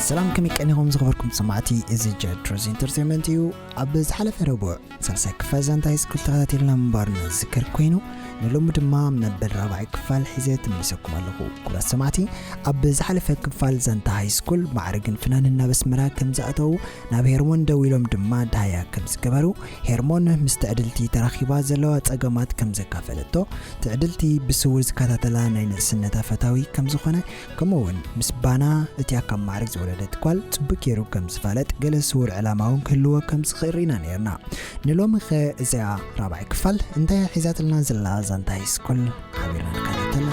ሰላም፣ ከመይ ቀኒኹም ዝኸበርኩም ሰማዕቲ? እዚ ጀድሮስ ኢንተርቴንመንት እዩ። ኣብ ዝሓለፈ ረቡዕ ሳልሳይ ክፋል ዛንታ ሃይስኩል ተኸታቲልና ምንባር ንዝክር ኮይኑ፣ ንሎሚ ድማ መበል ራብዓይ ክፋል ሒዘ ትምልሰኩም ኣለኹ። ክቡራት ሰማዕቲ፣ ኣብ ዝሓለፈ ክፋል ዛንታ ሃይስኩል ማዕርግን ፍናንን ናብ ኣስመራ ከም ዝኣተዉ፣ ናብ ሄርሞን ደዊሎም ድማ ዳህያ ከም ዝገበሩ፣ ሄርሞን ምስ ትዕድልቲ ተራኺባ ዘለዋ ጸገማት ከም ዘካፈለቶ፣ ትዕድልቲ ብስውር ዝከታተላ ናይ ንእስነታ ፈታዊ ከም ዝኾነ፣ ከምኡ እውን ምስ ባና እቲኣ ካብ ማዕርግ ዝወለደት ጓል ጽቡቅ ገይሩ ከም ዝፋለጥ፣ ገለ ስውር ዕላማ እውን ክህልዎ ከም ዝኽእል ርኢና ነይርና። ንሎሚ ኸ እዚኣ ራብዓይ ክፋል እንታይ ሒዛትልና ዘላ ዛንታ ሃይስኩል ሓቢርና ንከታተላ።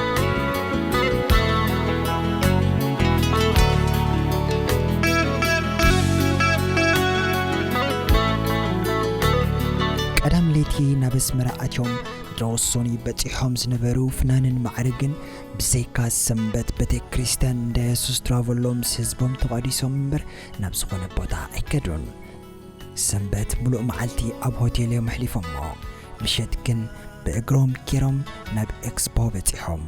ቀዳም ለይቲ ናብ ኣስመራ ኣትዮም ድሮ ሶኒ በጺሖም ዝነበሩ ፍናንን ማዕርግን ብዘይካ ሰንበት ቤተ ክርስቲያን እንዳ የሱስ ትራቨሎ ምስ ህዝቦም ተቋዲሶም እምበር ናብ ዝኾነ ቦታ ኣይከዱን። ሰንበት ምሉእ መዓልቲ ኣብ ሆቴል እዮም ኣሕሊፎሞ። ምሸት ግን ብእግሮም ኬሮም ናብ ኤክስፖ በጺሖም።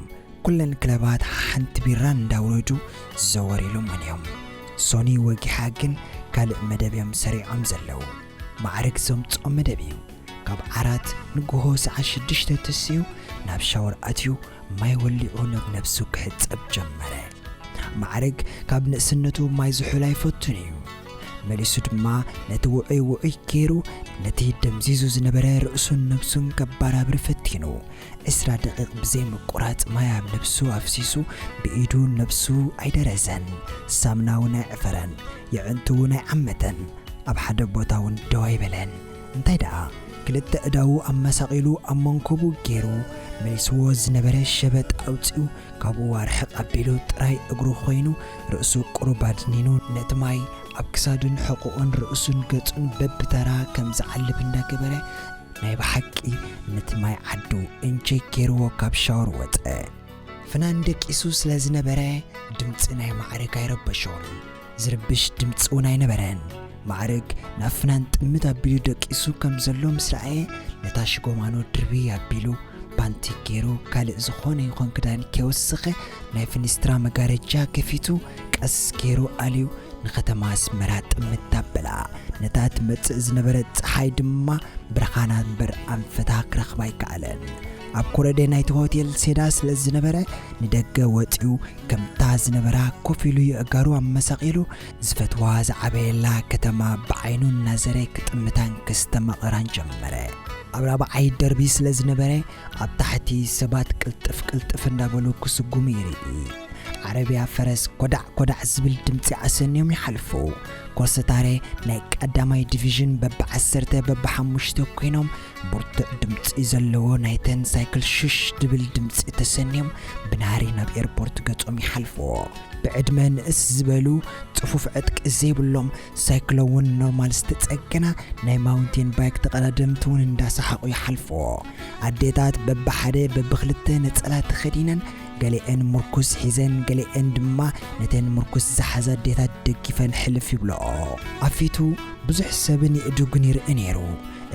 ኩለን ክለባት ሓንቲ ቢራን እንዳውረዱ ዘወር ኢሎመን እዮም። ሶኒ ወጊሓ ግን ካልእ መደብ እዮም ሰሪዖም ዘለዉ። ማዕርግ ዘምጽኦ መደብ እዩ። ካብ ዓራት ንግሆ ሰዓት ሽዱሽተ ተሲኡ ናብ ሻወር ኣትዩ ማይ ወሊዑ ናብ ነብሱ ክሕጸብ ጀመረ። ማዕርግ ካብ ንእስነቱ ማይ ዝሑል ኣይፈቱን እዩ። መሊሱ ድማ ነቲ ውዑይ ውዑይ ገይሩ ነቲ ደምዚዙ ዝነበረ ርእሱን ነብሱን ከባራብር ፈቲኑ። ዕስራ ደቂቕ ብዘይ ምቁራጽ ማይ ኣብ ነብሱ ኣፍሲሱ ብኢዱ ነብሱ ኣይደረዘን። ሳምና እውን ኣይዕፈረን። የዕንቱ እውን ኣይዓመተን። ኣብ ሓደ ቦታ እውን ደው ኣይበለን። እንታይ ደኣ፣ ክልተ እዳዉ ኣመሳቒሉ ኣብ መንኮቡ ገይሩ መሊስዎ ዝነበረ ሸበጥ ኣውጺኡ ካብኡ ኣርሕቕ ኣቢሉ ጥራይ እግሩ ኮይኑ ርእሱ ቁሩብ ኣድኒኑ ነቲ ማይ ኣብ ክሳዱን ሕቑኡን ርእሱን ገጹን በብተራ ከም ዝዓልብ እንዳገበረ ናይ ብሓቂ ነቲ ማይ ዓዱ እንቸይ ገይርዎ ካብ ሻወር ወጸ። ፍናን ደቂሱ ስለ ዝነበረ ድምጺ ናይ ማዕርግ ኣይረበሾን። ዝርብሽ ድምጺ እውን ኣይነበረን። ማዕርግ ናብ ፍናን ጥምት ኣቢሉ ደቂሱ ከም ዘሎ ምስ ረኣየ ነታ ሽጎማኖ ድርብይ ኣቢሉ ፓንቲ ገይሩ ካልእ ዝኾነ ይኹን ክዳን ከይወሰኸ ናይ ፍኒስትራ መጋረጃ ከፊቱ ቀስ ገይሩ ኣልዩ ንኸተማ ኣስመራ ጥምት ኣበላ። ነታ ትመጽእ ዝነበረት ጸሓይ ድማ ብርኻና እምበር ኣንፈታ ክረኽባ ኣይከኣለን። ኣብ ኮረዴ ናይቲ ሆቴል ሴዳ ስለ ዝነበረ ንደገ ወጺኡ ከምታ ዝነበራ ኮፍ ኢሉ የእጋሩ ኣመሳቒሉ ዝፈትዋ ዝዓበየላ ከተማ ብዓይኑ እናዘረ ክጥምታን ከስተማቕራን ጀመረ። ኣብ ራብዓይ ደርቢ ስለ ዝነበረ ኣብ ታሕቲ ሰባት ቅልጥፍ ቅልጥፍ እንዳበሉ ክስጉሙ ይርኢ። ዓረብያ ፈረስ ኮዳዕ ኮዳዕ ዝብል ድምጺ ኣሰንዮም ይሓልፉ። ኮሰታረ ናይ ቀዳማይ ዲቪዥን በብዓሰርተ በብሓሙሽተ ኮይኖም ብርቱዕ ድምጺ ዘለዎ ናይተን ሳይክል ሽሽ ድብል ድምጺ ተሰንዮም ብናህሪ ናብ ኤርፖርት ገጾም ይሓልፉ። ብዕድመ ንእስ ዝበሉ ጽፉፍ ዕጥቂ ዘይብሎም ሳይክሎ እውን ኖርማል ዝተጸገና ናይ ማውንቴን ባይክ ተቐዳደምቲ እውን እንዳሰሓቑ ይሓልፉ። ኣዴታት በብሓደ በብክልተ ነጸላ ተኸዲነን ገሊአን ምርኩስ ሒዘን ገሊአን ድማ ነተን ምርኩስ ዝሓዛ ኣዴታት ደጊፈን ሕልፍ ይብልኦ። ኣብ ፊቱ ብዙሕ ሰብን የእዱግን ይርኢ ነይሩ።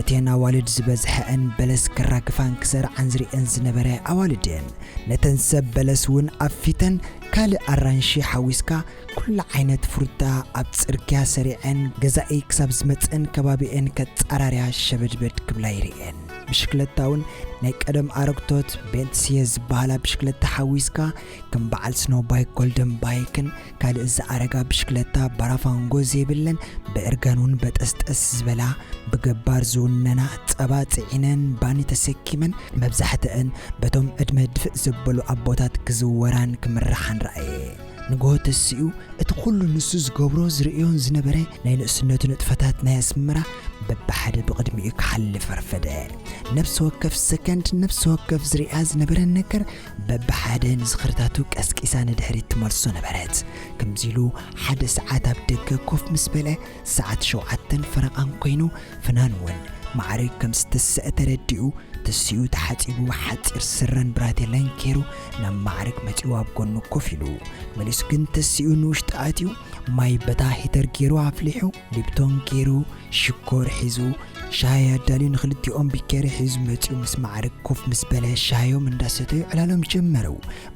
እተን ኣዋልድ ዝበዝሐአን በለስ ክራግፋን ክሰርዓን ዝርእየን ዝነበረ ኣዋልድን ነተን ሰብ በለስ እውን ኣብ ፊተን ካልእ ኣራንሺ ሓዊስካ ኩሉ ዓይነት ፍሩታ ኣብ ጽርግያ ሰሪዐን ገዛኢ ክሳብ ዝመጸን ከባቢኤን ከጻራርያ ሸበድበድ ክብላ ይርእየን። ብሽክለታ እውን ናይ ቀደም ኣረግቶት ቤንትስየ ዝበሃላ ብሽክለታ ሓዊስካ ከም በዓል ስኖ ባይክ ጎልደን ባይክን ካልእ ዝኣረጋ ብሽክለታ ባራፋንጎ ዘይብለን ብእርጋን እውን በጠስጠስ ዝበላ ብገባር ዝውነና ጸባ ጽዒነን ባኒ ተሰኪመን መብዛሕትአን በቶም ዕድመ ድፍእ ዘበሉ ኣቦታት ክዝወራን ክምርሓን ረኣየ። ንግሆ ተሲኡ እቲ ኩሉ ንሱ ዝገብሮ ዝርእዮን ዝነበረ ናይ ንእስነቱ ንጥፈታት ናይ ኣስመራ በብሓደ ብቕድሚኡ ክሓልፍ ኣርፈደ። ነፍሲ ወከፍ ሰከንድ ነፍሲ ወከፍ ዝርእያ ዝነበረ ነገር በብሓደ ንዝኽርታቱ ቀስቂሳ ንድሕሪት ትመልሶ ነበረት። ከምዚ ኢሉ ሓደ ሰዓት ኣብ ደገ ኮፍ ምስ በለ ሰዓት ሸውዓተን ፈረቓን ኮይኑ ፍናን እውን ማዕርግ ከም ዝተሰአ ተረዲኡ ተሲኡ ተሓጺቡ ሓጺር ስረን ብራቴላን ገይሩ ናብ ማዕርግ መጺኡ ኣብ ጎኑ ኮፍ ኢሉ መሊሱ ግን ተሲኡ ንውሽጢ ኣትዩ ማይ በታ ሂተር ገይሩ ኣፍሊሑ ሊፕቶን ገይሩ ሽኮር ሒዙ ሻሂ ኣዳልዩ ንኽልቲኦም ቢኬሪ ሒዙ መጺኡ ምስ ማዕርግ ኮፍ ምስ በለ፣ ሻሂዮም እንዳሰተዩ ዕላሎም ጀመሩ።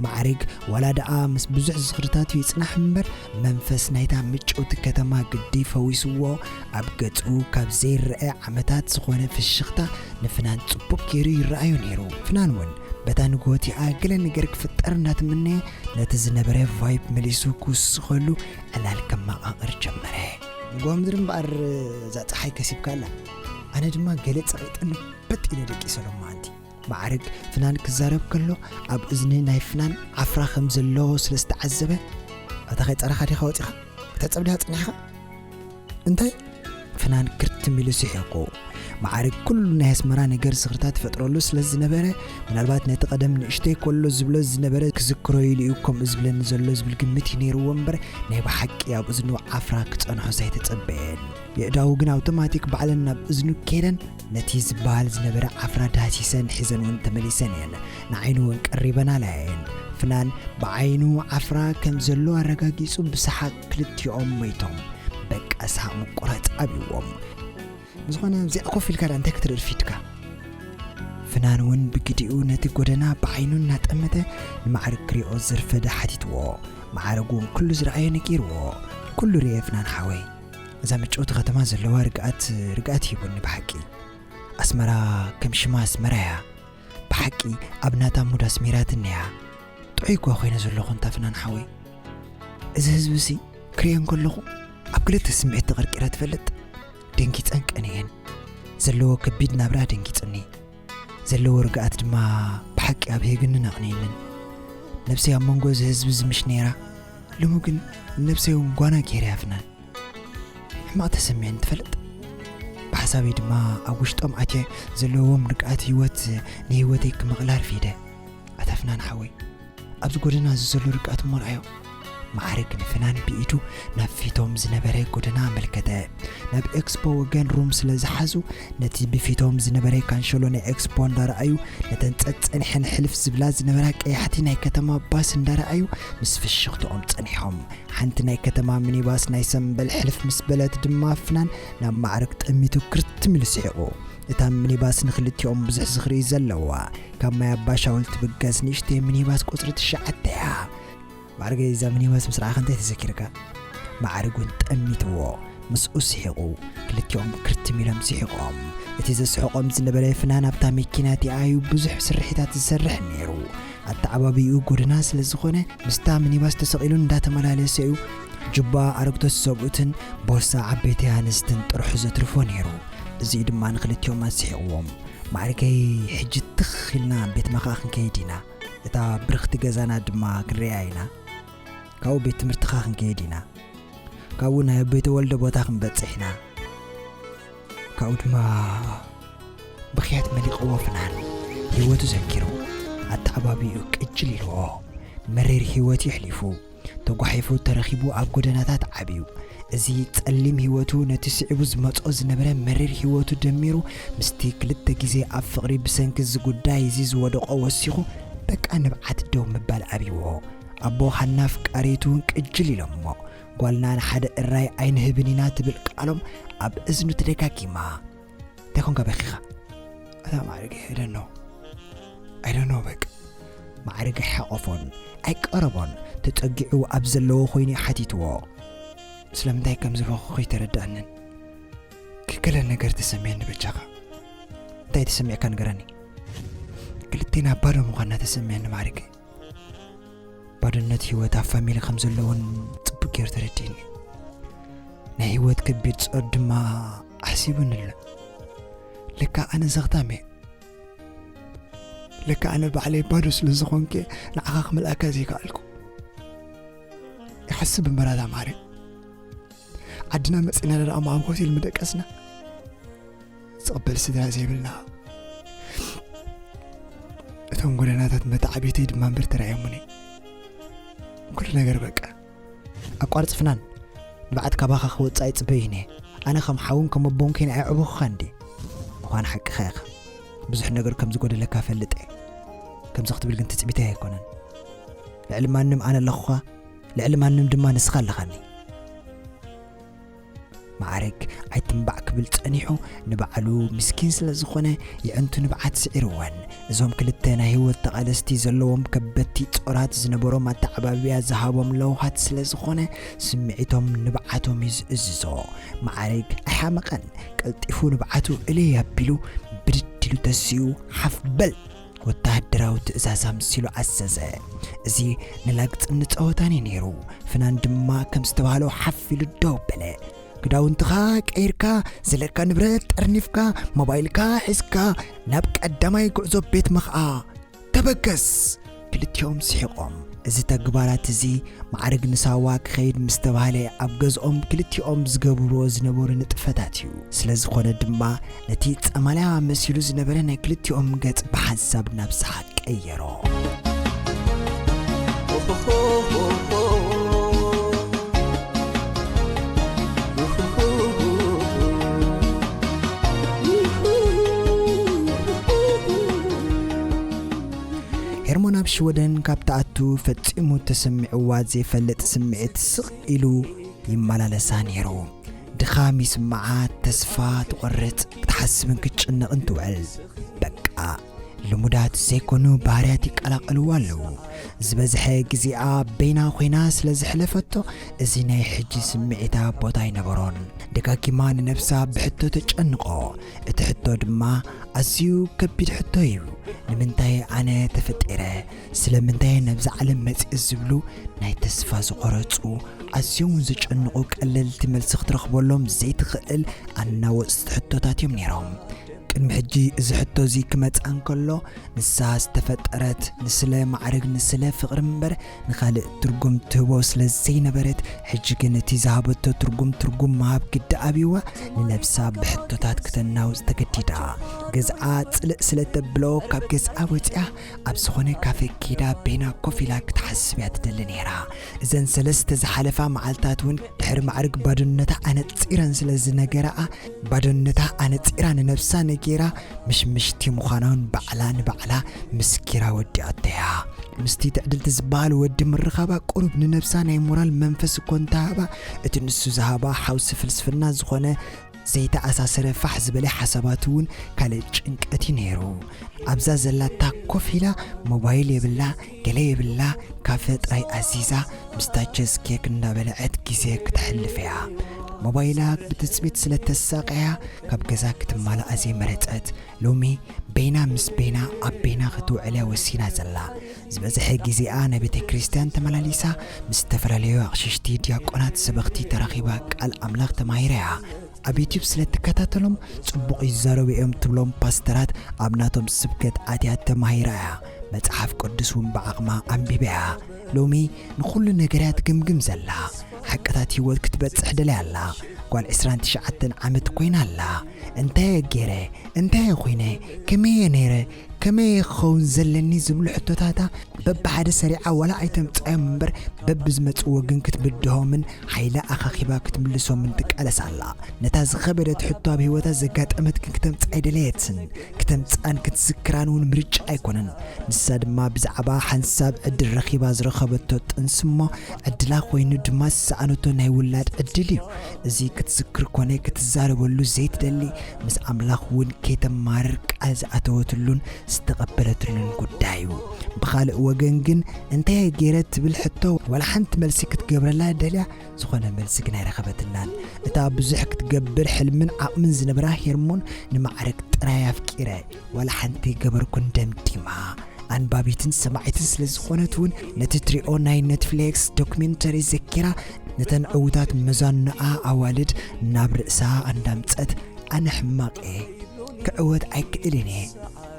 ማዕርግ ዋላ ደኣ ምስ ብዙሕ ዝኽርታቱ ይጽናሕ እምበር፣ መንፈስ ናይታ ምጭውቲ ከተማ ግዲ ፈዊስዎ፣ ኣብ ገጹ ካብ ዘይረኣ ዓመታት ዝኾነ ፍሽኽታ ንፍናን ጽቡቕ ገይሩ ይረኣዮ ነይሩ። ፍናን እውን በታ ንግሆ እቲኣ ገለ ነገር ክፍጠር እንዳተመነየ፣ ነቲ ዝነበረ ቫይብ መሊሱ ክውስኸሉ ዕላል ከመቓቕር ጀመረ። ንግሆ ምድሪ እምበኣር እዛ ጸሓይ ከሲብካ ኣላ። ኣነ ድማ ገለ ጸቒጠኒ በጥ ኢለ ደቂሰ ሎማዓንቲ። ማዕርግ ፍናን ክዛረብ ከሎ ኣብ እዝኒ ናይ ፍናን ዓፍራ ከም ዘሎ ስለ ዝተዓዘበ፣ "ኣታ ከይጸረኻ ዲኻ ወጺኻ? ከተጸብ ዲኻ ጸኒሕኻ?" "እንታይ?" ፍናን ክርትም ኢሉ ስሒቑ። ማዕርግ ኩሉ ናይ ኣስመራ ነገር ዝኽርታት ይፈጥረሉ ስለ ዝነበረ፣ ምናልባት ነቲ ቀደም ንእሽተይ ከሎ ዝብሎ ዝነበረ ክዝክሮ ኢሉ እዩ ከምኡ ዝብለኒ ዘሎ ዝብል ግምት እዩ ነይርዎ እምበር፣ ናይ ብሓቂ ኣብ እዝኑ ዓፍራ ክጸንሖስ ኣይተጸበየን። የእዳዉ ግን ኣውቶማቲክ ባዕለን ናብ እዝኑ ከይደን፣ ነቲ ዝበሃል ዝነበረ ዓፍራ ዳህሲሰን ሒዘን እውን ተመሊሰን እየን። ንዓይኑ እውን ቀሪበናላ እየን። ፍናን ብዓይኑ ዓፍራ ከም ዘሎ ኣረጋጊጹ ብሰሓቕ ክልቲኦም ሞይቶም። በቃ ሰሓቕ ምቁራጽ ኣብይዎም። ብዝኾነ ኣብዚኣ ኮፍ ኢልካ ደኣ እንታይ ክትርኢ ርፊድካ? ፍናን እውን ብግዲኡ ነቲ ጎደና ብዓይኑ እናጠመተ ንማዕርግ ክሪኦ ዝርፈደ ሓቲትዎ። ማዕርግ እውን ኩሉ ዝረኣዮ ነጊርዎ። "ኩሉ ርኤ ፍናን ሓወይ። እዛ ምጭውቲ ከተማ ዘለዋ ርግኣት፣ ርግኣት ሂቡኒ ብሓቂ። ኣስመራ ከም ሽማ ኣስመራ እያ። ብሓቂ ኣብ ናታ ሙድ ኣስሚራትኒ እያ። ጥዑይ እኳ ኮይነ ዘለኹ እንታ ፍናን ሓወይ። እዚ ህዝብሲ ክሪኦ እንከለኹ ኣብ ክልተ ስምዒት ተቐርቂረ ትፈልጥ? ደንጊጸን ቀኒኤን። ዘለዎ ከቢድ ናብራ ደንጊጹኒ። ዘለዎ ርግኣት ድማ ብሓቂ ኣብሂግንን ኣቕኒእንን። ነብሰይ ኣብ መንጎ እዚ ህዝቢ ዝምሽ ነይራ፣ ሎሚ ግን ነብሰይ እውን ጓና ገይረያ ፍናን። ሕማቕ ተሰሚዕኒ ትፈልጥ? ብሓሳበይ ድማ ኣብ ውሽጦም ኣትየ ዘለዎም ርግኣት ህይወት ንህይወተይ ክመቕላ ኣርፊደ። ኣታ ፍናን ሓወይ፣ ኣብዚ ጎደና እዚ ዘሎ ርግኣት እሞ ረኣዮ። ማዕርግ ንፍናን ብኢዱ ናብ ፊቶም ዝነበረ ጎደና ኣመልከተ። ናብ ኤክስፖ ወገን ሩም ስለ ዝሓዙ፣ ነቲ ብፊቶም ዝነበረ ካንሸሎ ናይ ኤክስፖ እንዳረኣዩ፣ ነተን ጸጸኒሐን ሕልፍ ዝብላ ዝነበራ ቀያሕቲ ናይ ከተማ ባስ እንዳረኣዩ፣ ምስ ፍሽኽትኦም ጸኒሖም። ሓንቲ ናይ ከተማ ሚኒባስ ናይ ሰምበል ሕልፍ ምስ በለት ድማ፣ ፍናን ናብ ማዕርግ ጠሚቱ ክርትም ኢሉ ስሒቑ። እታ ሚኒባስ ንክልቲኦም ብዙሕ ዝኽሪ እዩ ዘለዋ። ካብ ማይ ኣባሻውል ትብገስ ንእሽተይ ሚኒባስ ቁጽሪ ትሽዓተ እያ። ማዕርገይ፣ እዛ ሚኒባስ ምስ ረኣኻ እንታይ ተዘኪርካ? ማዕርግ እውን ጠሚትዎ። ምስኡ ስሒቑ። ክልቲኦም ክርትም ኢሎም ስሒቖም። እቲ ዘስሕቖም ዝነበረ ፍናን ኣብታ መኪና እቲኣ እዩ ብዙሕ ስርሒታት ዝሰርሕ ነይሩ። ኣተዓባብይኡ ጎደና ስለ ዝኾነ፣ ምስታ ሚኒባስ ተሰቒሉ እንዳተመላለሰ እዩ ጁባ ኣረግቶት ሰብኡትን ቦርሳ ዓበይቲ ኣንስትን ጥርሑ ዘትርፎ ነይሩ። እዚ እዩ ድማ ንክልቲኦም ኣስሒቕዎም። ማዕርገይ፣ ሕጂ ትኽ ኢልና ቤት መኻእ ክንከይድ ኢና። እታ ብርኽቲ ገዛና ድማ ክንሪኣ ኢና። ካብኡ ቤት ትምህርትኻ ክንከይድ ኢና። ካብኡ ናይ ኣቦይ ተወልደ ቦታ ክንበጽሕ ኢና። ካብኡ ድማ ብኽያት መሊቕዎ ፍናን ህይወቱ ዘኪሩ ኣተዓባቢኡ ቅጅል ኢልዎ። መሪር ህይወት የሕሊፉ። ተጓሒፉ ተረኺቡ ኣብ ጎደናታት ዓብዩ። እዚ ጸሊም ህይወቱ ነቲ ስዒቡ ዝመጾ ዝነበረ መሪር ህይወቱ ደሚሩ ምስቲ ክልተ ግዜ ኣብ ፍቕሪ ብሰንኪ እዚ ጉዳይ እዚ ዝወደቖ ወሲኹ በቃ ንብዓት ደው ምባል ኣብይዎ። ኣቦ ሃና ኣፍቃሪቱ እውን ቅጅል ኢሎሞ። ጓልና ንሓደ እራይ ኣይንህብን ኢና ትብል ቃሎም ኣብ እዝኑ ተደጋጊማ። እንታይ ኮንካ በኺኻ? እታ ማዕርገይ፣ I don't know። I don't know በቃ። ማዕርገ ሓቆፎን ኣይቀረቦን ተጸጊዑ ኣብ ዘለዎ ኮይኑ ሓቲትዎ። ስለምንታይ ከም ዝበኸኹ ኣይተረድኣንን። ክገለ ነገር ተሰሚዕኒ በጃኻ። እንታይ ተሰሚዕካ ንገረኒ። ክልቴና ባዶ ምዃንና ተሰሚዕኒ ማዕርገይ። ባዶነት ህይወት ኣብ ፋሚሊ ከም ዘለውን ጽቡቅ ገይሩ ተረዲእኒ። ናይ ህይወት ከቢድ ጾር ድማ ኣሕሲቡኒ ኣሎ። ለካ ኣነ ዘኽታም እየ። ለካ ኣነ ባዕለይ ባዶ ስለ ዝኾንኩ እየ ንዓኻ ክምልኣካ ዘይከኣልኩ። ይሓስብ እምበር ኣታ ማዕረ። ዓድና መጺና ደኣ እሞ ኣብ ሆቴል ምደቀስና። ዝቕበል ስድራ ዘይብልና። እቶም ጎደናታት መተዓብይተይ ድማ እምበር ተራእዮምኒ። ኩሉ ነገር በቃ። ኣቋርጽ ፍናን። ንብዓት ካባኻ ክወጽእ ኣይጽበይን እየ። ኣነ ከም ሓውን ከም ኣቦን ኮይነ ኣየዕበኹኻን ድየ? ምዃን ሓቅኻ ኢኻ። ብዙሕ ነገር ከም ዝጎደለካ እፈልጥ እየ። ከምዚ ክትብል ግን ትጽቢተይ ኣይኮነን። ልዕሊ ማንም ኣነ ኣለኹኻ፣ ልዕሊ ማንም ድማ ንስኻ ኣለኻኒ። ማዕረግ ኣይትንባዕ ክብል ጸኒሑ፣ ንባዕሉ ምስኪን ስለ ዝኾነ፣ የዕንቱ ንብዓት ስዒርወን። እዞም ክልተ ናይ ህይወት ተቓለስቲ ዘለዎም ከበድቲ ጾራት ዝነበሮም ኣተዓባብያ ዝሃቦም ለውሃት ስለ ዝኾነ፣ ስምዒቶም ንብዓቶም እዩ ዝእዝዞ። ማዕረግ ኣይሓመቐን። ቀልጢፉ ንብዓቱ እልይ ኣቢሉ ብድድ ኢሉ ተሲኡ፣ ሓፍ በል! ወተሃደራዊ ትእዛዝ ኣምሲሉ ኣዘዘ። እዚ ንላግጽን ንጸወታን እዩ ነይሩ። ፍናን ድማ ከም ዝተባህሎ ሓፍ ኢሉ ደው በለ። ክዳውንትኻ ቀይርካ፣ ዘለካ ንብረት ጠርኒፍካ፣ ሞባይልካ ሒዝካ፣ ናብ ቀዳማይ ጉዕዞ ቤት መኽኣ ተበገስ! ክልቲኦም ስሒቖም። እዚ ተግባራት እዚ ማዕርግ ንሳዋ ክኸይድ ምስ ተባህለ ኣብ ገዝኦም ክልቲኦም ዝገብርዎ ዝነበሩ ንጥፈታት እዩ። ስለ ዝኾነ ድማ ነቲ ጸማልያ መሲሉ ዝነበረ ናይ ክልቲኦም ገጽ ብሓንሳብ ናብ ሰሓቕ ቀየሮ። ሄርሞን ኣብ ሽወደን ካብ ትኣቱ ፈጺሙ ተሰሚዕዋ ዘይፈልጥ ስምዒት ስቕ ኢሉ ይመላለሳ ነይሩ። ድኻም ይስምዓ፣ ተስፋ ትቖርጽ፣ ክትሓስብን ክትጭነቕን ትውዕል። በቃ፣ ልሙዳት ዘይኮኑ ባህርያት ይቀላቐልዋ ኣለዉ። ዝበዝሐ ግዜኣ በይና ኮይና ስለ ዘሕለፈቶ፣ እዚ ናይ ሕጂ ስምዒታ ቦታ ኣይነበሮን። ደጋጊማ ንነብሳ ብሕቶ ተጨንቖ። እቲ ሕቶ ድማ ኣዝዩ ከቢድ ሕቶ እዩ። ንምንታይ ኣነ ተፈጢረ? ስለምንታይ ናብዛ ዓለም መጺእ? ዝብሉ ናይ ተስፋ ዝቖረጹ፣ ኣዝዮም እውን ዘጨንቑ ቀለልቲ መልሲ ክትረኽበሎም ዘይትኽእል ኣናወጽቲ ሕቶታት እዮም ነይሮም። ቅድሚ ሕጂ እዚ ሕቶ እዚ ክመጽኣ እንከሎ፣ ንሳ ዝተፈጠረት ንስለ ማዕርግ፣ ንስለ ፍቕሪ እምበር ንኻልእ ትርጉም ትህቦ ስለ ዘይነበረት፣ ሕጂ ግን እቲ ዝሃበቶ ትርጉም፣ ትርጉም ምሃብ ግዲ ኣብይዋ፣ ንነብሳ ብሕቶታት ክተናውጽ ተገዲዳ። ገዝኣ ጽልእ ስለ ተብሎ፣ ካብ ገዝኣ ወጺኣ ኣብ ዝኾነ ካፌ ኬዳ በይና ኮፍ ኢላ ክትሓስብ እያ ትደሊ ነይራ። እዘን ሰለስተ ዝሓለፋ መዓልታት እውን ድሕሪ ማዕርግ ባዶነታ ኣነጺረን ስለ ዝነገረኣ፣ ባዶነታ ኣነጺራ ንነብሳ ነጊራ ምሽምሽቲ ምዃና እውን ባዕላ ንባዕላ ምስኪራ ወዲኣቶ እያ። ምስቲ ትዕድልቲ ዝበሃል ወዲ ምርኻባ ቁሩብ ንነብሳ ናይ ሞራል መንፈስ እኮ እንተሃባ፣ እቲ ንሱ ዝሃባ ሓውሲ ፍልስፍና ዝኾነ ዘይተኣሳሰረ ፋሕ ዝበለ ሓሳባት እውን ካልእ ጭንቀት እዩ ነይሩ። ኣብዛ ዘላታ ኮፍ ኢላ ሞባይል የብላ፣ ገለ የብላ፣ ካፈ ጥራይ ኣዚዛ ምስታ ቸስ ኬክ እንዳበለዐት ግዜ ክተሕልፍ እያ። ሞባይላ ብትጽቢት ስለ ተሳቀያ ካብ ገዛ ክትማልኣ ዘይመረጸት፣ ሎሚ በይና ምስ በይና ኣብ በይና ክትውዕል እያ ወሲና ዘላ። ዝበዝሐ ግዜኣ ናብ ቤተ ክርስቲያን ተመላሊሳ ምስ ዝተፈላለዩ ኣቕሽሽቲ፣ ዲያቆናት፣ ሰበኽቲ ተራኺባ ቃል ኣምላኽ ተማሂራ እያ። ኣብ ዩትዩብ ስለ ትከታተሎም ጽቡቕ ይዛረቡ እዮም ትብሎም ፓስተራት ኣብ ናቶም ስብከት ኣትያ ተማሂራ እያ። መጽሓፍ ቅዱስ እውን ብዓቕማ ኣንቢባ እያ። ሎሚ ንኹሉ ነገር እያ ትግምግም ዘላ። ሓቅታት ህይወት ክትበጽሕ ደልያ ኣላ። ጓል ዕስራን ትሽዓተን ዓመት ኮይና ኣላ። እንታይ እየ ገይረ? እንታይ እየ ኮይነ? ከመይ እየ ነይረ? ከመይ እየ ክኸውን ዘለኒ? ዝብሉ ሕቶታታ በብሓደ ሰሪዓ ዋላ ኣይተምጽኣዮም እምበር፣ በብዝመጽዎ ግን ክትብድሆምን ሓይላ ኣኻኺባ ክትምልሶምን ትቃለስ ኣላ። ነታ ዝኸበደት ሕቶ ኣብ ህይወታ ዘጋጠመት ግን ክተምጽኣ ኣይደለየትን። ክተምጽኣን ክትዝክራን እውን ምርጫ ኣይኮነን። ንሳ ድማ ብዛዕባ ሓንሳብ ዕድል ረኺባ ዝረኸበቶ ጥንሲ እሞ፣ ዕድላ ኮይኑ ድማ ዝሰኣነቶ ናይ ውላድ ዕድል እዩ። እዚ ክትዝክር ኮነ ክትዛረበሉ ዘይትደሊ፣ ምስ ኣምላኽ እውን ከይተማርር ቃል ዝኣተወትሉን ዝተቐበለትሉን ጉዳይ እዩ። ብኻልእ ወገን ግን፣ እንታይ እየ ገይረ ትብል ሕቶ ዋላ ሓንቲ መልሲ ክትገብረላ ደልያ፣ ዝኾነ መልሲ ግን ኣይረኸበትላን። እታ ብዙሕ ክትገብር ሕልምን ዓቕምን ዝነበራ ሄርሞን፣ ንማዕረግ ጥራይ ኣፍቂረ፣ ዋላ ሓንቲ ገበርኩን ደምዲማ። ኣንባቢትን ሰማዒትን ስለ ዝኾነት እውን፣ ነቲ ትሪኦ ናይ ኔትፍሊክስ ዶክሜንተሪ ዘኪራ፣ ነተን ዕዉታት መዛኑኣ ኣዋልድ ናብ ርእሳ ኣንዳምጸት፣ ኣነ ሕማቕ እየ፣ ክዕወት ኣይክእልን እየ፣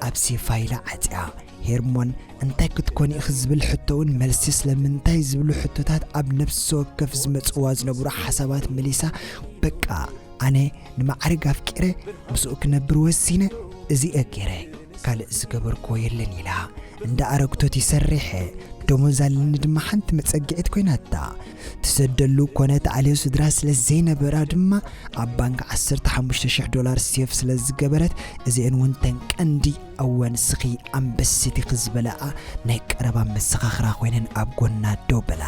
ኣብ ሴፋ ኢላ ዓጽያ። ሄርሞን፣ እንታይ ክትኮኒ ኢኺ ዝብል ሕቶ እውን መልሲ ስለምንታይ ዝብሉ ሕቶታት ኣብ ነፍሲ ወከፍ ዝመጽዋ ዝነበሩ ሓሳባት መሊሳ፣ በቃ፣ ኣነ ንማዕርግ ኣፍቂረ፣ ምስኡ ክነብር ወሲነ፣ እዚ እየ ገይረ፣ ካልእ ዝገበርክዎ የለን ኢላ። እንዳ ኣረግቶት ይሰርሕ፣ ደሞዝ ኣለኒ ድማ ሓንቲ መጸግዒት ኮይናታ። ትሰደሉ ኮነ ትኣልዮ ስድራ ስለ ዘይነበራ ድማ ኣብ ባንክ ዓሰርተ ሓሙሽተ ሽሕ ዶላር ሴፍ ስለ ዝገበረት፣ እዚአን እውን ተን ቀንዲ እወ ንስኺ ኣንበሲት ኢኺ ዝበላኣ ናይ ቀረባ መሰኻኽራ ኮይነን ኣብ ጎና ደው በላ።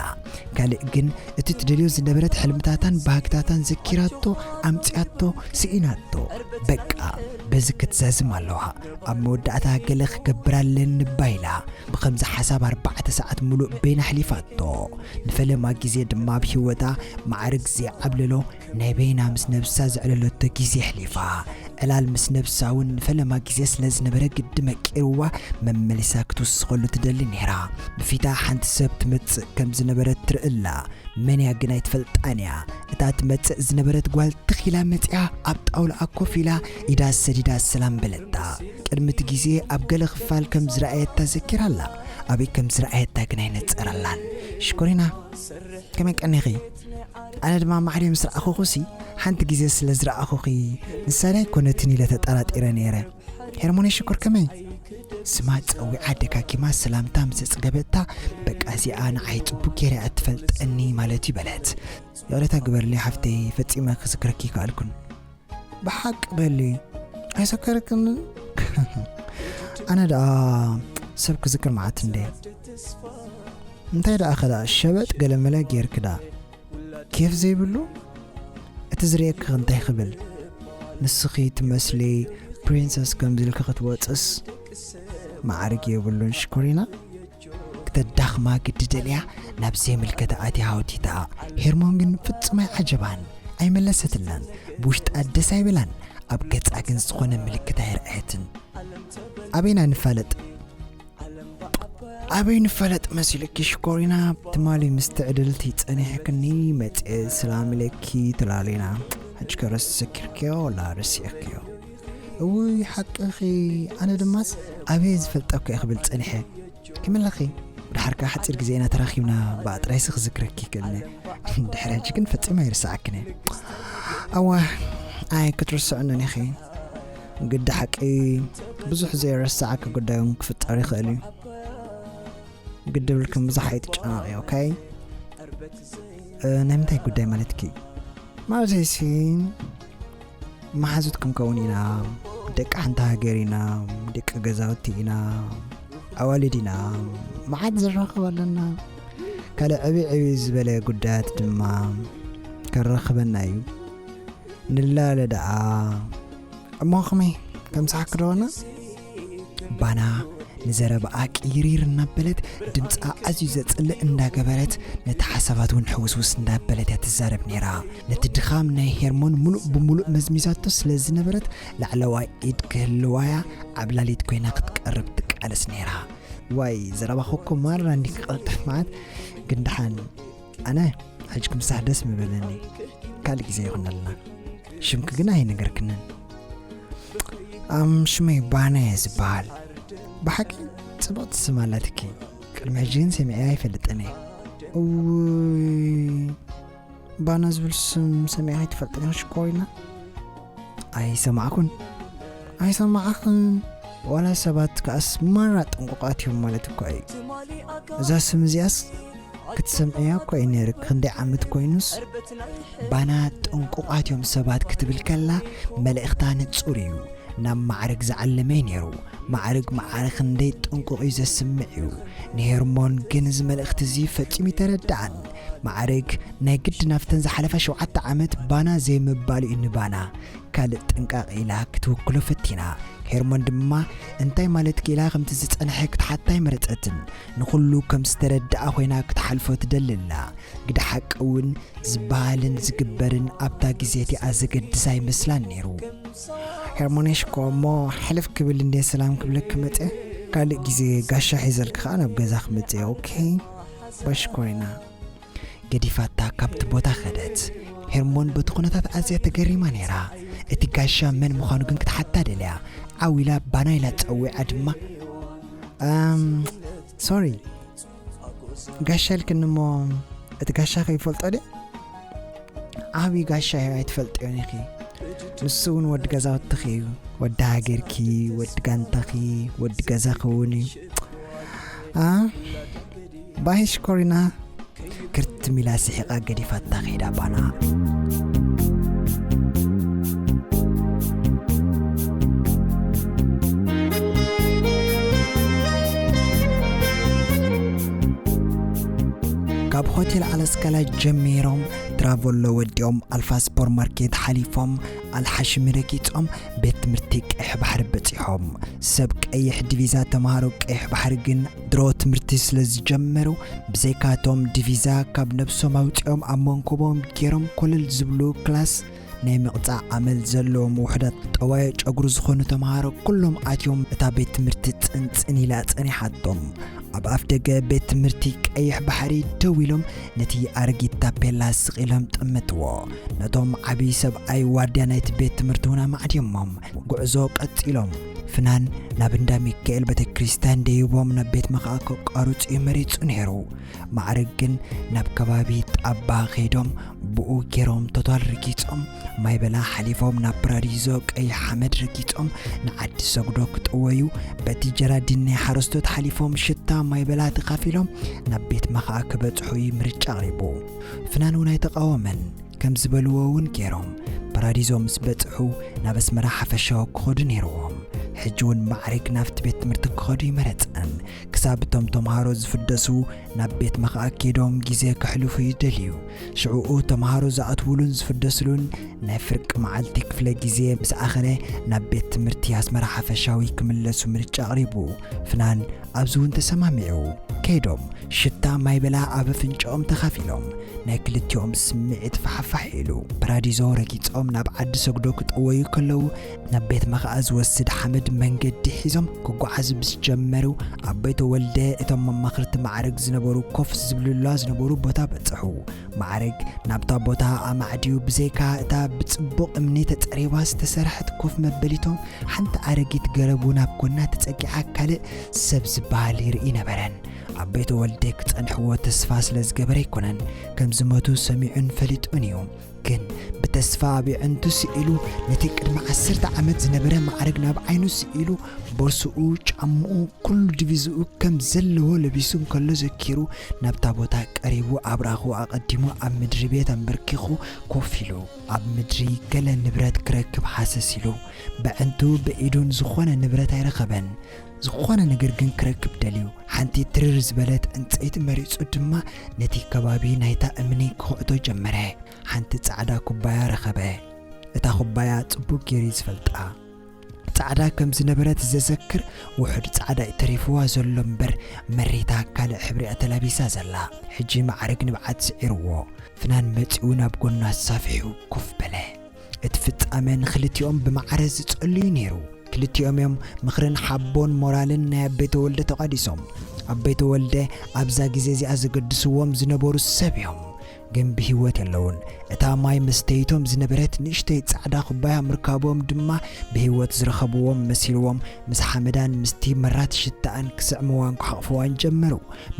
ካልእ ግን እቲ ትደልዮ ዝነበረት ሕልምታታን ባህግታታን ዘኪራቶ፣ ኣምጺኣቶ፣ ስኢናቶ። በቃ በዚ ክትዛዝም ኣለዋ። ኣብ መወዳእታ ገለ ክገብር ኣለኒ ባይላ ብኸምዚ ሓሳብ ኣርባዕተ ሰዓት ሙሉእ በይና ኣሕሊፋቶ። ንፈለማ ግዜ ድማ ኣብ ህይወታ ማዕርግ ዘይዓብለሎ ናይ በይና ምስ ነብሳ ዘዕለለቶ ግዜ ኣሕሊፋ። ዕላል ምስ ነብሳ እውን ንፈለማ ግዜ ስለ ዝነበረ ግዲ መቂርዋ መመሊሳ ክትውስኸሉ ትደሊ ነይራ። ብፊታ ሓንቲ ሰብ ትመጽእ ከም ዝነበረት ትርእላ። መን እያ ግን ኣይትፈልጣን እያ። እታ ትመጽእ ዝነበረት ጓል ትኽ ኢላ መጺኣ ኣብ ጣውላኣ ኮፍ ኢላ ኢዳ ሰዲዳ ሰላም በለታ። ቅድሚ እቲ ግዜ ኣብ ገለ ክፋል ከም ዝረኣየታ ዘኪራ ኣላ። ኣበይ ከም ዝረኣየታ ግን ኣይነጸረላን። ሽኮሪና፣ ከመይ ቀኒኺ? ኣነ ድማ ማዕረ ምስ ረኣኹኹሲ ሓንቲ ግዜ ስለ ዝረኣኹኺ ንሳ ዶ ኣይኮነትን ኢለ ተጠራጢረ ነይረ። ሄርሞነይ ሽኮር ከመይ? ስማ ጸዊዓ ደጋጊማ ሰላምታ ምስ ኣጽገበታ፣ በቃ እዚኣ ንዓይ ጽቡቅ ገይራ እያ ትፈልጠኒ ማለት እዩ በለት። ይቕሬታ ግበርለይ ሓፍተይ፣ ፈጺመ ክዝክረኪ ይከኣልኩን። ብሓቂ በሊ፣ ኣይዘከረክንን? ኣነ ደኣ ሰብ ክዝክር መዓት እንደ። እንታይ ደኣ ኸ ደኣ ሸበጥ ገለመለ ጌርክ ደኣ? ኬፍ ዘይብሉ? እቲ ዝርእየኪ እንታይ ክብል? ንስኺ ትመስሊ ፕሪንሰስ ከምዚ ኢልኪ ክትወጽስ ማዕርግ የብሉን ሽኮሪና። ክተዳኽማ ግዲ ደልያ ናብ ዘይምልከታ ኣትያ ሃውቲታ። ሄርሞን ግን ፍጹም ኣይዓጀባን፣ ኣይመለሰትላን። ብውሽጣ ደስ ኣይበላን። ኣብ ገጻ ግን ዝኾነ ምልክት ኣይረኣየትን። ኣበይና ንፋለጥ? ኣበይ ንፋለጥ መሲልኪ ሽኮሪና? ትማሊ ምስ ትዕድልቲ ጸኒሕክኒ መጽኤ ሰላም ኢለኪ ትላሊና። ሕጂ ከረስ ዘኪርክዮ ወላ ረሲዕክዮ? እውይ ሓቅኺ። ኣነ ድማስ ኣበይ ዝፈልጠኩ እየ ክብል ጸኒሐ። ከመይ ኣለኺ? ብድሓር ከኣ ሓጺር ግዜ ኢና ተራኺብና፣ ብኣ ጥራይሲ ክዝክረኪ ይክእልኒ። ድሕሪ ሕጂ ግን ፈጺመ ኣይርስዓክን እየ። ኣወ፣ ኣይ ክትርስዕንን ኢኺ። ግዲ ሓቂ ብዙሕ ዘይረስዓኪ ጉዳይ እውን ክፍጠር ይኽእል እዩ። ግዲ ብልክን ብዙሕ ኣይትጨነቒ፣ ኦኬ? እ፣ ናይ ምንታይ ጉዳይ ማለትኪ? ማለተይሲ መሓዙት ክንከውን ኢና፣ ደቂ ሓንቲ ሃገር ኢና፣ ደቂ ገዛውቲ ኢና፣ ኣዋልድ ኢና፣ መዓት ዝራኸብ ኣለና። ካልእ ዕብይ ዕብይ ዝበለ ጉዳያት ድማ ከራኽበና እዩ። ንላለ ደኣ። እሞ ከመይ፣ ከም ሰሓክ ዶ ኾና? ባና ንዘረባኣ ቅይርይር እናበለት ድምጻ ኣዝዩ ዘጽልእ እንዳገበረት ነቲ ሓሳባት እውን ሕውስውስ እንዳበለት እያ ትዛረብ ነይራ። ነቲ ድኻም ናይ ሄርሞን ሙሉእ ብሙሉእ መዝሚዛቶ ስለ ዝነበረት ላዕለዋይ ኢድ ክህልዋያ ዓብላሊት ኮይና ክትቀርብ ትቃለስ ነይራ። ዋይ ዘረባኺ እኮ ማራ እንዲ ክቐልጥፍ መዓት ግን ደሓን ኣነ ሕጂ ክምሳሕ ደስ ምበለኒ። ካልእ ግዜ ይኹነልና። ሽምኪ ግን ኣይነገርክንን። ኣም ሽመይ ባና እየ ዝበሃል። ብሓቂ ጽብቕቲ ስም ኣላትኪ። ቅድሚ ሕጂ ግን ሰሚዐ ኣይፈልጥን እየ። እውይ ባና ዝብል ስም ሰሚዐ ኣይትፈልጥን ኢኺ ሽኮሪና? ኣይሰማዕኩን። ኣይሰማዕኽን። ዋላ ሰባት ከኣስ ማራ ጥንቁቓት እዮም ማለት እኳ እዩ። እዛ ስም እዚኣስ ክትሰምዕያ እኳ እዩ ነይርክ። ክንደይ ዓመት ኮይኑስ ባና ጥንቁቓት እዮም ሰባት ክትብል ከላ መልእኽታ ንጹር እዩ። ናብ ማዕርግ ዝዓለመ እዩ ነይሩ። ማዕርግ ማዕረ ክንደይ ጥንቁቕ እዩ ዘስምዕ እዩ። ንሄርሞን ግን እዚ መልእኽቲ እዚ ፈጺሙ ይተረድኣን። ማዕርግ ናይ ግድን ኣብተን ዝሓለፋ ሸውዓተ ዓመት ባና ዘይምባሉ እዩ ንባና ካልእ ጥንቃቕ ኢላ ክትውክሎ ፈቲና። ሄርሞን ድማ እንታይ ማለትኪ ኢላ ከምቲ ዝጸንሐ ክትሓታ ኣይመረጸትን። ንኹሉ ከም ዝተረድኣ ኮይና ክትሓልፎ ትደሊ ኣላ። ግደ ሓቂ እውን ዝበሃልን ዝግበርን ኣብታ ግዜ እቲኣ ዘገድስ ኣይመስላን ነይሩ። ሄርሞነይ ሽኮ እሞ ሕልፍ ክብል እንደ ሰላም ክብለኪ መጸ። ካልእ ግዜ ጋሻ ሒዘልኪ ከኣ ናብ ገዛ ክመጽእ እየ፣ ኦኬ? ባይ ሽኮሪና። ገዲፋታ ካብቲ ቦታ ከደት። ሄርሞን በቲ ኩነታት ኣዝያ ተገሪማ ነይራ። እቲ ጋሻ መን ምዃኑ ግን ክትሓታ ደልያ። ዓው ኢላ ባና ኢላ ጸዊዓ ድማ፣ ኣም፣ ሶሪ፣ ጋሻ ኢልክኒ እሞ እቲ ጋሻ ከይፈልጦ ድየ? ዓብዪ ጋሻ እዩ፣ ኣይትፈልጥዮን ኢኺ። ንሱ እውን ወዲ ገዛውትኺ እዩ። ወዲ ሃገርኪ፣ ወዲ ጋንታኺ፣ ወዲ ገዛኺ እውን እዩ። ኣ፣ ባይ ሽኮሪና። ክርትም ኢላ ስሒቓ ገዲፋታ ከይዳ ባና። ካብ ሆቴል ኣላስካላ ጀሚሮም ትራቨሎ ወዲኦም ኣልፋ ሱፐርማርኬት ሓሊፎም ኣልሓሽሚ ረጊጾም ቤት ትምህርቲ ቀይሕ ባሕሪ በጺሖም። ሰብ ቀይሕ ዲቪዛ ተምሃሮ ቀይሕ ባሕሪ ግን ድሮ ትምህርቲ ስለ ዝጀመሩ ብዘይካቶም ዲቪዛ ካብ ነብሶም ኣውጺኦም ኣብ መንኮቦም ገይሮም ኮለል ዝብሉ ክላስ ናይ ምቕጻዕ ኣመል ዘለዎም ውሑዳት ጠዋየ ጨጉሪ ዝኾኑ ተምሃሮ ኩሎም ኣትዮም እታ ቤት ትምህርቲ ጽንጽን ኢላ ጸኒሓቶም። ኣብ ኣፍ ደገ ቤት ትምህርቲ ቀይሕ ባሕሪ ደው ኢሎም ነቲ ኣረጊት ታፔላ ስቕ ኢሎም ጠመትዎ። ነቶም ዓብዪ ሰብኣይ ዋርድያ ናይቲ ቤት ትምህርቲ እውን ኣማዕድዮሞም ጉዕዞ ቀጺሎም። ፍናን ናብ እንዳ ሚካኤል ቤተ ክርስቲያን ደይቦም ናብ ቤት መኽኣ ከቋርጹ እዩ መሪጹ ነይሩ። ማዕረግ ግን ናብ ከባቢ ጣባ ከይዶም ብኡ ገይሮም ቶታል ረጊጾም ማይ በላ ሓሊፎም ናብ ፕራዲዞ ቀይሕ ሓመድ ረጊጾም ንዓዲ ሰጉዶ ክጥወዩ በቲ ጀራዲን ናይ ሓረስቶት ሓሊፎም ሽታ ማይ በላ ተኻፊሎም ናብ ቤት መኽኣ ክበጽሑ እዩ ምርጫ ኣቕሪቡ። ፍናን እውን ኣይተቃወመን። ከም ዝበልዎ እውን ገይሮም ፓራዲዞ ምስ በጽሑ ናብ ኣስመራ ሓፈሻዊ ክኸዱ ነይርዎም። ሕጂ እውን ማዕሪግ ናብቲ ቤት ትምህርቲ ክኸዱ ይመረጸን። ክሳብ እቶም ተምሃሮ ዝፍደሱ ናብ ቤት መኽኣ ከይዶም ግዜ ከሕልፉ ይደልዩ። ሽዕኡ ተምሃሮ ዝኣትውሉን ዝፍደስሉን ናይ ፍርቂ መዓልቲ ክፍለ ግዜ ምስ ኣኸለ ናብ ቤት ትምህርቲ ኣስመራ ሓፈሻዊ ክምለሱ ምርጫ ኣቕሪቡ። ፍናን ኣብዚ እውን ተሰማሚዑ። ከይዶም ሽታ ማይ በላ ኣብ ኣፍንጫኦም ተኻፊሎም ናይ ክልቲኦም ስምዒት ፋሕፋሕ ኢሉ። ፓራዲዞ ረጊጾም ናብ ዓዲ ሰግዶ ክጠወዩ ከለዉ ናብ ቤት መኽኣ ዝወስድ ሓመድ መንገዲ ሒዞም ክጓዓዙ ምስ ጀመሩ ኣቦይ ተወልደ እቶም መማኽርቲ ማዕረግ ዝነበሩ ኮፍ ዝብሉላ ዝነበሩ ቦታ በጽሑ። ማዕረግ ናብታ ቦታ ኣማዕድዩ ብዘይካ እታ ብጽቡቕ እምኒ ተጸሪባ ዝተሰርሐት ኮፍ መበሊቶም ሓንቲ ኣረጊት ገረቡ ናብ ጎና ተጸጊዓ ካልእ ሰብ ዝበሃል ይርኢ ነበረን። ኣቦይ ተወልደ ክጸንሕዎ ተስፋ ስለ ዝገበረ ኣይኮነን ከም ዝሞቱ ሰሚዑን ፈሊጡን እዩ። ግን ብተስፋ ኣብ የዕንቱ ስኢሉ ነቲ ቅድሚ ዓሰርተ ዓመት ዝነበረ ማዕረግ ናብ ዓይኑ ስኢሉ ቦርስኡ፣ ጫምኡ፣ ኩሉ ዲቪዝኡ ከም ዘለዎ ለቢሱ እንከሎ ዘኪሩ ናብታ ቦታ ቀሪቡ ኣብራኹ ኣቐዲሙ ኣብ ምድሪ ቤት ኣንበርኪኹ ኮፍ ኢሉ ኣብ ምድሪ ገለ ንብረት ክረክብ ሃሰስ ኢሉ በዕንቱ ብኢዱን ዝኾነ ንብረት ኣይረኸበን። ዝኾነ ነገር ግን ክረክብ ደልዩ። ሓንቲ ትርር ዝበለት ዕንጸይቲ መሪጹ ድማ ነቲ ከባቢ ናይታ እምኒ ክኹዕቶ ጀመረ። ሓንቲ ጻዕዳ ኩባያ ረኸበ። እታ ኩባያ ጽቡቕ ገይሩ እዩ ዝፈልጣ። ጻዕዳ ከም ዝነበረት ዘዘክር ውሑድ ጻዕዳ እዩ ተሪፍዋ ዘሎ እምበር መሪታ ካልእ ሕብሪ እያ ተላቢሳ ዘላ። ሕጂ ማዕረግ ንብዓት ስዒርዎ። ፍናን መጺኡ ናብ ጎኑ ኣሳፊሑ ኮፍ በለ። እቲ ፍጻመ ንኽልቲኦም ብማዕረ ዝጸሉ እዩ ነይሩ። ክልቲኦም እዮም ምኽርን ሓቦን ሞራልን ናይ ኣቦይ ተወልደ ተቋዲሶም። ኣቦይ ተወልደ ኣብዛ ግዜ እዚኣ ዘገድስዎም ዝነበሩ ሰብ እዮም፣ ግን ብህይወት የለውን። እታ ማይ መስተይቶም ዝነበረት ንእሽተይ ጻዕዳ ኩባያ ምርካቦም ድማ ብህይወት ዝረኸብዎም መሲልዎም ምስ ሓመዳን ምስቲ መራት ሽታኣን ክስዕምዋን ክሓቕፍዋን ጀመሩ።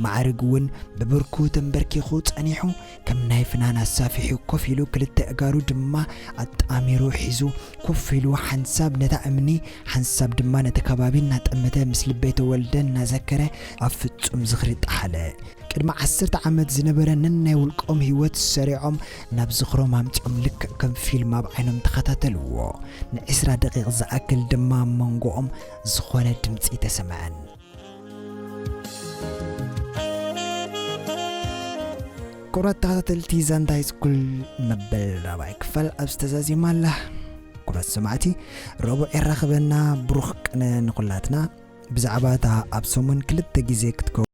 ማዕርግ እውን ብብርኩ ተንበርኪኹ ጸኒሑ ከም ናይ ፍናን ኣሳፊሑ ኮፍ ኢሉ ክልተ ኣእጋሩ ድማ ኣጣሚሩ ሒዙ ኮፍ ኢሉ ሓንሳብ ነታ እምኒ ሓንሳብ ድማ ነቲ ከባቢ እናጠመተ ምስ ልበይ ተወልደ እናዘከረ ኣብ ፍጹም ዝኽሪ ጠሓለ። ቅድሚ ዓሰርተ ዓመት ዝነበረ ነናይ ውልቆም ህይወት ሰሪዖም ናብ ዝኽሮም ኣምጺኦም ልክዕ ከም ፊልም ኣብ ዓይኖም ተኸታተልዎ። ንዕስራ ደቂቕ ዝኣክል ድማ ኣብ መንጎኦም ዝኾነ ድምጺ ተሰምዐን። ክቡራት ተኸታተልቲ ዛንታ ሃይስኩል መበል ራብዓይ ክፋል ኣብዚ ተዛዚማ ኣላ። ክቡራት ሰማዕቲ፣ ረቡዕ የራኽበና። ብሩኽ ቅነ ንኹላትና። ብዛዕባ እታ ኣብ ሰሙን ክልተ ግዜ ክትከውን